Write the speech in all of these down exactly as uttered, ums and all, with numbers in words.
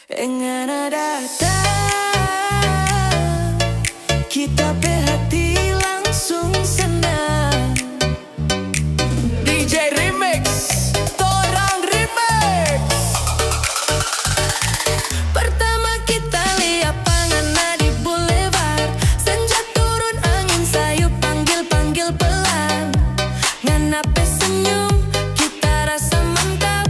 Ngana datang, kita pe hati langsung senang. D J Remix, torang remix. Pertama kita lia pa ngana di boulevard, senja turun angin sayu panggil-panggil pelan. Ngana pe senyum kita rasa mantap,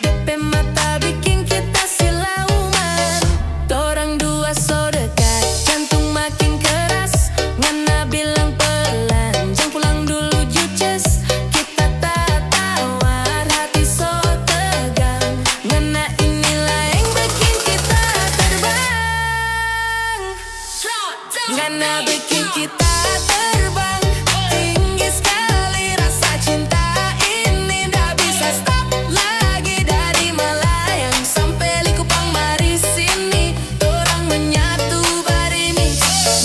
depe mata bikin kita silauman. Torang dua so dekat, jantung makin keras. Ngana bilang pelan, jang pulang dulu juces. Kita tatawar, hati so tegang. Ngana inilah yang bikin kita terbang. Ngana bikin kita terbang tinggi skali, rasa cinta ini nda bisa stop lagi. Dari Malayang sampe Likupang, mari sini, torang menyatu barimi.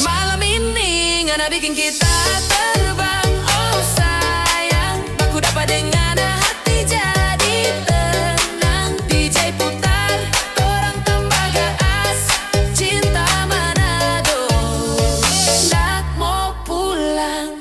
Malam ini ngana bikin kita terbang, oh sayang. Baku dapa deng ngana, hati jadi tenang. D J putar, torang tamba gas. Cinta Manado, ndak mo pulang.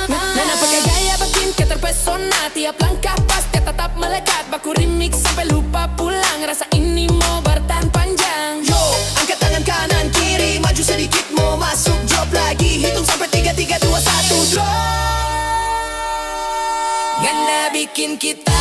Ngana pake gaya bikin ke terpesona, tiap langkah pasti tetap melekat. Baku remix sampe lupa pulang, rasa ini mo bertahan panjang. Yo, angkat tangan kanan kiri, maju sedikit mo masuk, drop lagi, hitung sampe tiga, tiga, dua, satu, drop. Ngana bikin kita